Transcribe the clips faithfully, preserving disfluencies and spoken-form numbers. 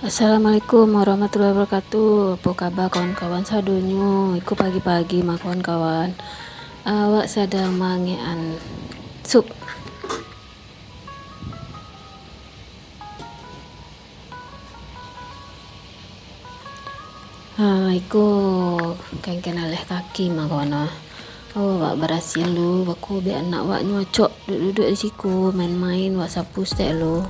Assalamualaikum warahmatullahi wabarakatuh. Apo kaba kawan-kawan sadonyo? Iko pagi-pagi mah kawan-kawan. Awak sadang mangekan sup. Ha, iko kain-kain aleh kaki mah kawan ah. Oh, awak barasiahan lu, bako bek anak awak nyo acok duduak-duduak di siko, main-main, awak sapu saketek lu.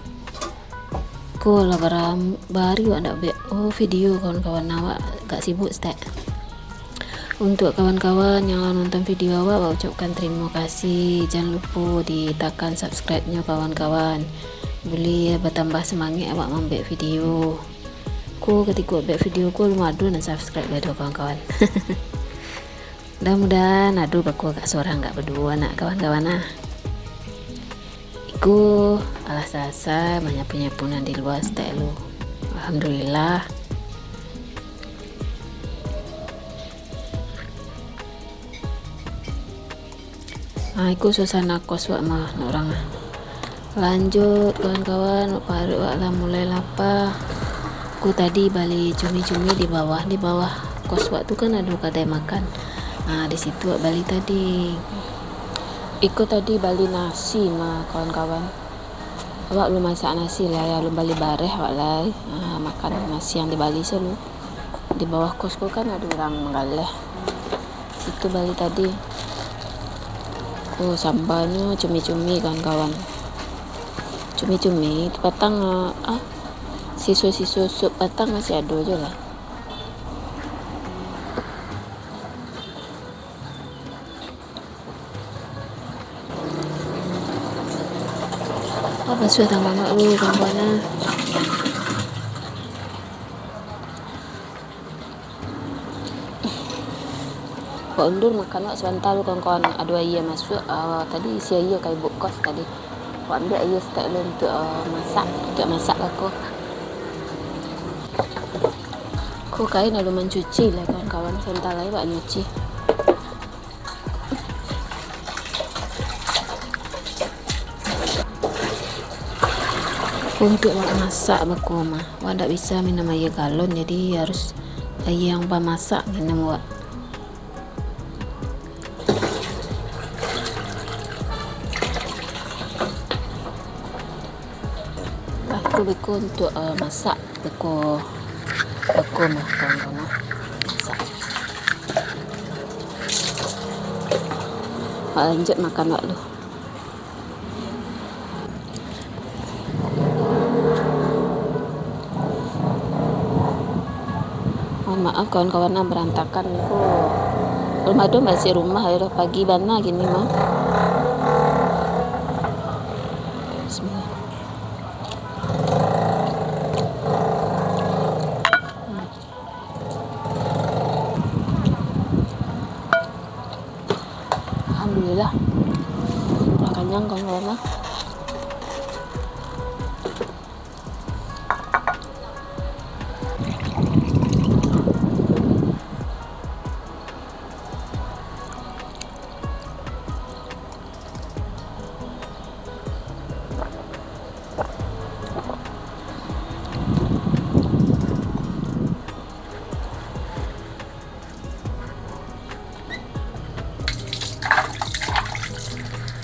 Ko lah bara-, bahari awak ndak buek, oh, video kawan-kawan, awak agak sibuk saketek. Untuk kawan-kawan yang lah nonton video awak, awak ucapkan tarimo kasih. Jan lupo ditakan subscribe-nyo kawan-kawan. Buliah batambah samangek awak mambuek video. Ko katiko buek video ko alun ado nan subscribe lai doh kawan-kawan. Mudah-mudahan ado bako agak sorang agak baduo nak kawan-kawan ah. Iko alah salasai manyapu-nyapu nan di lua saketek lu. Alhamdulillah. Ah, iko suasana kos wak mah, nak urang ah. Lanjut, kawan-kawan, paruik wak lah mulai lapa. Ko tadi bali cumi-cumi di bawah, di bawah kos wak tu kan ado kadai makan. Ah, di situ wak bali tadi. Iko tadi bali nasi mah, kawan-kawan. Awak alun masak nasi lai, alun bali bareh awak lai. Ah, makan nasi yang dibali sajo. Di bawah kos ko kan ado urang manggaleh. Situ bali tadi. Ko sambanyo cumi-cumi, kawan-kawan. Cumi-cumi tu patang, ah, siso-siso sup patang masih ado juo lah. Wah, basuah tangan awak lu, kawan-kawan ah. Wak undur makan wak sabanta lu, kawan-kawan. Ado aia masuak, ah, tadi isi aia ka ibuk kos tadi. Wak ambiak aia saketek lu untuak, ah, masak, untuak masak bako. Ko kain alun mancuci lai, kawan-kawan. Sabanta lai wak nyuci. Untuak wak masak bako mah, wak ndak bisa minum aia galon, jadi harus aia yang bamasak minum wak. Lah, tu beko untuak, eh, masak. Beko, beko mah, kawan-kawan, masak. Wak lanjut makan wak lu. Mohon maaf, kawan-kawan, nah, barantakan ko. Alun ado barasiah rumah, lah pagi bana kini mah. Bismillah. Alhamdulillah. Lah kanyang, kawan-kawan lah.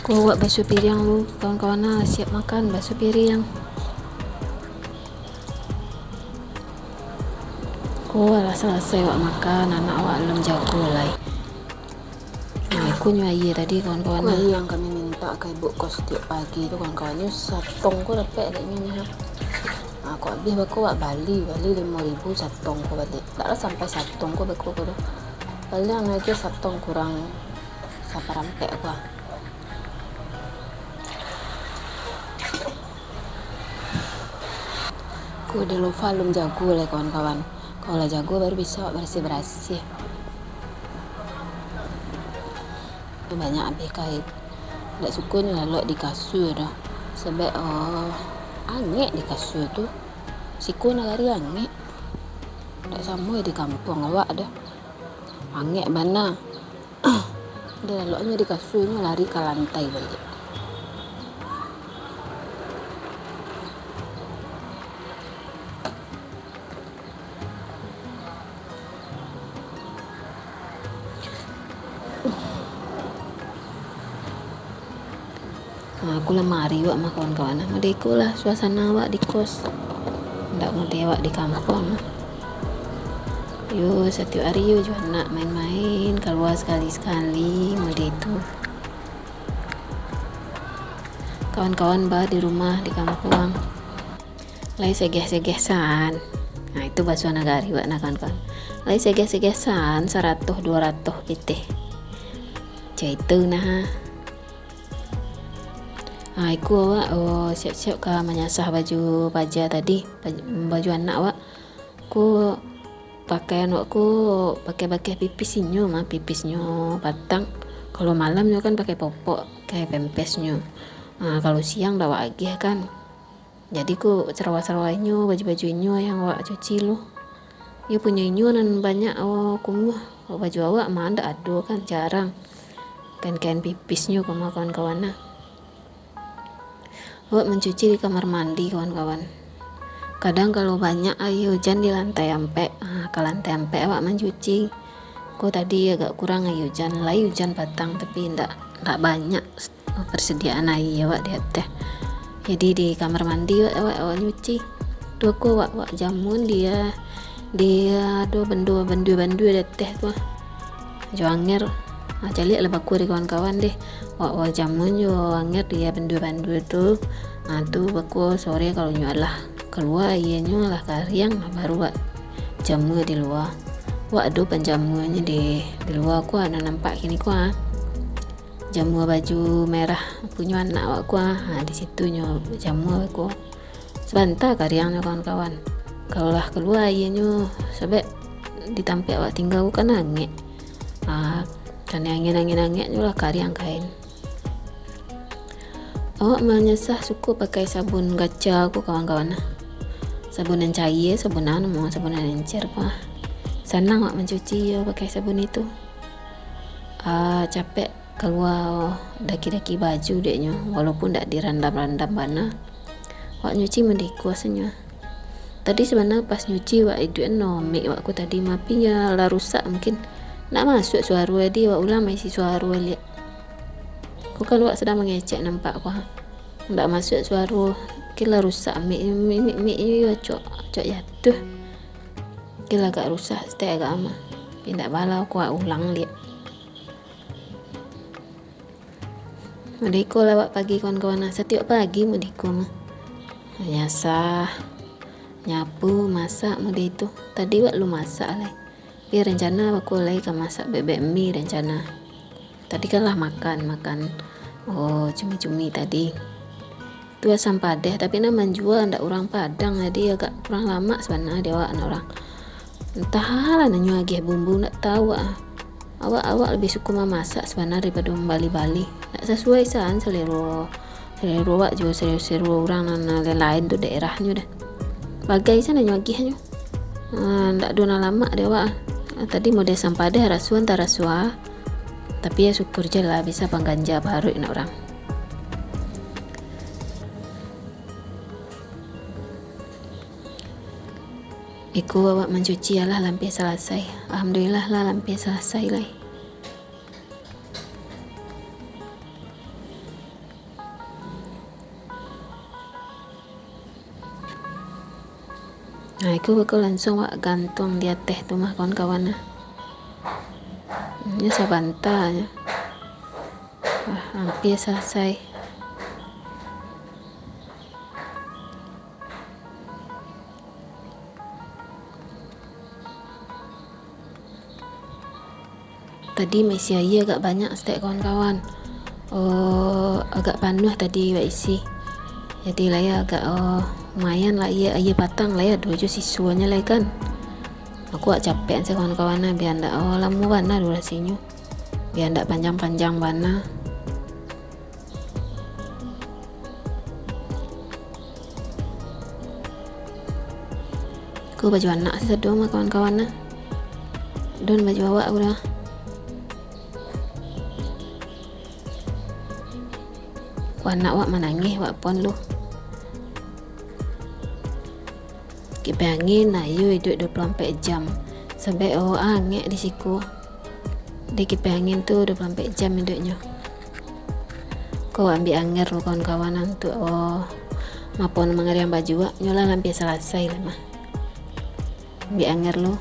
Ko wak basuah piriang lu, kawan-kawan, nah, siap makan, basuah piriang. Ko lah salasai wak makan, anak wak alun jago lai. Nah, iko nyo aia tadi, kawan-kawan. Ko aia yang kami mintak ka ibuk kos tiok pagi tu, kawan-kawan, nyo satong ko dapek agaknyo nyo. Ah, kok abih beko wak bali, bali limo ribu satong ko baliak. Ndak lah sampai satong ko beko ko doh. Paling aja satong kurang saparampek ko. Ko Delofa alun jago lai, kawan-kawan. Kalau lah jago, baru bisa barasiah-barasiah. Banyak abih kain. Ndak suko nyo lalok di kasua doh. Sabab, oh, angek di kasua tu. Siko nagari angek. Ndak samo di kampuang awak doh. Angek bana. Dah lalok nyo di kasua, nyo lari ka lantai baliak. Aku lamari wak mah, kawan-kawan. Nah, mode iko lah suasana wak di kos. Ndak mode wak di kampuang. Yo, satiok ari yo jo anak main-main, kalua sakali-sakali, mode itu. Kawan-kawan ba di rumah, di kampuang. Lai segeh-segeh san. Nah, itu basuah nagari wak nah, kawan-kawan. Lai segeh-segeh san, saratuih duo ratuih pitih. Caitu nah. Ah, iko awak, oh, siap-siap ka manyasah baju paja tadi, baj-, baju anak awak. Ko pakaian awak ko pakai-pakai pipis inyo mah, pipisnyo patang. Kalau malamnyo kan pakai popok, pakai pempesnyo. Ah, kalau siang dak awak agiah kan. Jadi ko sarawai-sarawai inyo, baju-baju inyo yang awak cuci lo. Iyo punyo inyo nan banyak, oh, kumuah. Baju awak mah ndak ado kan, jarang. Kain-kain pipisnyo ko mah, kawan-kawan nah. Awak mancuci di kamar mandi, kawan-kawan. Kadang kalau banyak aia ujan di lantai ampek, ah, ka lantai ampek awak mancuci. Ko tadi agak kurang aia ujan, lai ujan patang, tapi ndak, ndak banyak persediaan aia awak di ateh. Jadi di kamar mandi awak, awak, awak nyuci. Tu ko awak, awak jamun di, di ado bando, bandua-bandua di ateh tu. Jo anger. Ah, caliak lah bakua di kawan-kawan deh. Awak, awak jamun jo anger di bandua-bandua tu. Ah, tu bakua sore kalau nyo lah kalua aianyo lah kariang, baru awak jamua di lua. Awak ado panjamuanyo di, di lua ko, nan nampak kini ko, ah. Jamua baju merah punyo anak awak ko, ah. Ha, di situ nyo jamua ko. Sabanta kariangnyo, kawan-kawan. Kalau lah kalua aianyo, sabab di tampek awak tingga ko kan angek. Ah, karano angin-angin angek nyo lah kariang kain. Awak manyasah suko pakai sabun gaca ko, kawan-kawan, nah. Sabun nan caia, sabun anu, sabun nan encer ko, ah. Sanang awak mancuci iyo pakai sabun itu. Ah, capek kalua daki-daki baju dek nyo, walaupun dak dirandam-randam bana. Awak nyuci mandiko sajo. Tadi sabana pas nyuci wak iduik no mik wak ko tadi, mapi yo lah rusak mungkin. Ndak masuak suaro, jadi wak ulang maisi suaro liak. Ko kalau wak sadang mangecek nampak ko ha. Ndak masuak suaro, mungkin lah rusak mik, mik, mik, mik yo acok, acok jatuah. Mungkin lah agak rusak saketek agak mah. Tapi ndak baa lah, ko wak ulang liak. Mode iko lah wak pagi kawan-kawan nah. Satiok pagi mode iko mah. Manyasah, nyapu, masak mode itu. Tadi wak lu masak lai. Tapi rencana wak ko lai ka masak bebek mi rencana. Tadi kan lah makan, makan, oh, cumi-cumi tadi. Tu asam padeh, tapi nan manjua ndak urang Padang, jadi agak kurang lamak sabana di awak nak urang. Antahlah, nan nyo agiah bumbu, ndak tahu ah. Awak, awak labiah suko mamasak sabana daripado mambali-bali. Ndak sasuai san salero, salero awak jo salero-salero urang nan lain-lain tu daerahnyo dah. Bagai san nan nyo agiahnyo. Ah, ndak ado nan lamak di awak ah. Ah, tadi model asam padeh raso antah raso ah. Tapi yo syukur je lah, bisa pangganja paruik nak urang. Iko awak mancuci alah lampia salasai. Alhamdulillah lah lampia salasai lai. Nah, iko beko langsung wak gantuang di ateh tu mah, kawan-kawan, nah. Nyo sabanta nyo. Wah, ampia salasai. Tadi maisi aia agak banyak saketek, kawan-kawan. Oh, agak panuah tadi wak isi. Jadi, lai agak, oh, lumayan lah aia, aia patang lai ado jo sisonyo lai kan. Aku wak capek se, kawan-kawan, nah, bia ndak, oh, lamo bana durasinyo. Bia ndak panjang-panjang bana. Ko baju anak sado mah, kawan-kawan, nah. Don baju awak ko dah. Ko anak wak manangih, wak pon lu. Kipas angin, nah, iyo iduik dua puluh ampek jam. Sabab, oh, angek di siko. Di kipas angin tu dua puluh ampek jam iduiknyo. Ko ambiak angger lu kawan-kawan, untuak, oh, mapo nan mangariang bajuak, nyo lah lampia salasai lah mah. Ambiak angger lu.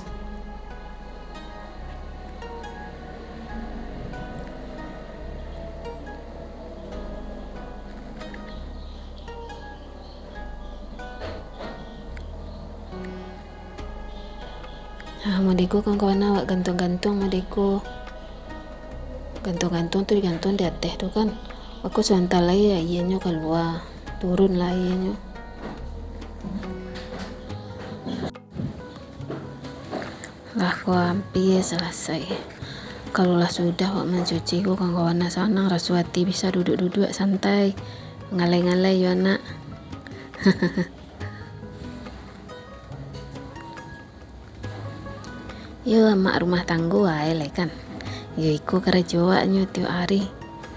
Nah, modeko kawan-kawan awak gantuang-gantuang modeko. Gantuang-gantuang tu digantuang di ateh tu kan. Aku sabanta lai aianyo kalua, turun lah aianyo. Lah ko ampia salasai. Kalau lah sudah awak mancuci ko kawan-kawan, nah sanang raso ati, bisa duduak-duduak santai, ngalai-ngalai yo anak. Yo, amak rumah tanggo wae lai kan. Yo, iko karajo awaknyo tiok ari.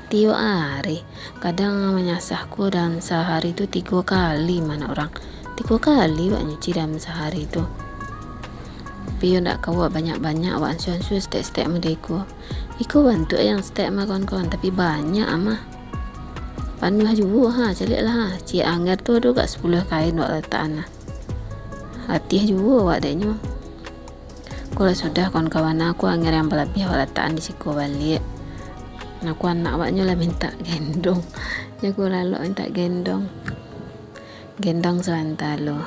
Tiok ari. Kadang manyasah ko dalam sahari tu tigo kali mah nak urang. Tigo kali awak nyuci dalam sahari tu. Tapi yo ndak ka awak banyak-banyak, awak ansua-ansua setek-setek mode iko. Iko bantuak yang setek mah kawan-kawan, tapi banyak mah. Panuah juo ha, caliak lah ha. Ciek angger tu ado gak sapuluah kain awak latakan lah. Latih juo awak dek nyo. Ko lah sudah kawan-kawan, aku angger yang balabiah awak latakan di siko baliak. Nah, ko anak awaknyo lah mintak gendong. Nyo ko lalok mintak gendong. Gendong sabanta lu.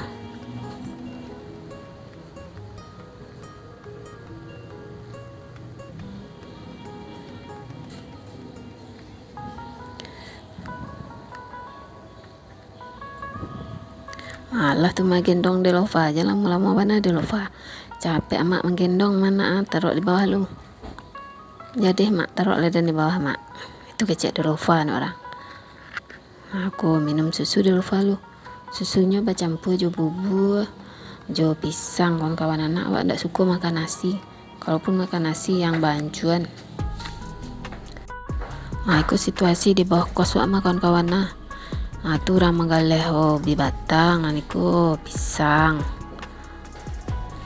Alah tu mah gendong Delofa aja, lamo-lamo bana Delofa. Capek amak manggendong mah nak, ah, taruak di bawah lu. Jadi mak, taruak lah den di bawah mak. Itu kecek Delofa nak urang. Aku minum susu Delofa lu. Susunyo bacampua jo bubua, jo pisang, kawan-kawan, anak awak ndak suko makan nasi. Kalaupun makan nasi yang baancuan. Ah, iko situasi di bawah kos wak mah, kawan-kawan, nah. Ah, tu urang manggaleh, oh, ubi batang, nan iko pisang.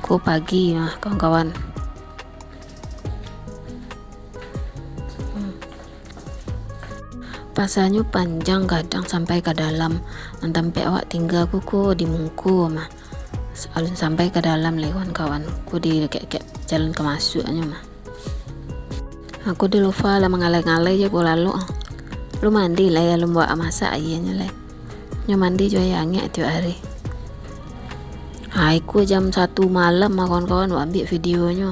Ko pagi mah, kawan-kawan. Hmm. Pasanyo panjang gadang sampai ka dalam, nan tampek awak tingga ko, ko di muko mah. Alun sampai ka dalam lai, kawan-kawan. Ko di dakek-dakek jalan ka masuaknyo mah. Aku Delofa lah mangalai-ngalai je ko lalok. Lu mandi lai, alun buek masak aianyo lai. Nyo mandi jo aia angek tiok ari. Ha, iko jam satu malam mah, kawan-kawan, wak ambiak videonyo.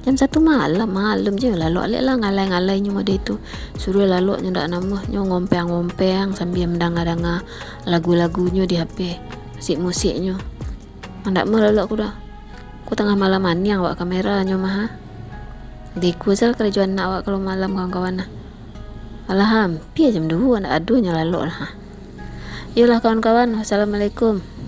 Jam satu malam, malam je lalok, alek lah ngalai-ngalai nyo mode tu. Suruah lalok nyo ndak namuah, nyo ngompeng-ngompeng sambia mandanga-danga lagu-lagunyo di H P, musik-musiknyo. Ndak namuah lalok ku dah. Ku tangah malam aniang wak kameranyo mah, ha. Dek ku sal karajo anak wak kalau malam, kawan-kawan, nah. Alah, ampia jam duo ndak ado nyo lalok lah, ha. Iyolah, kawan-kawan, wassalamualaikum.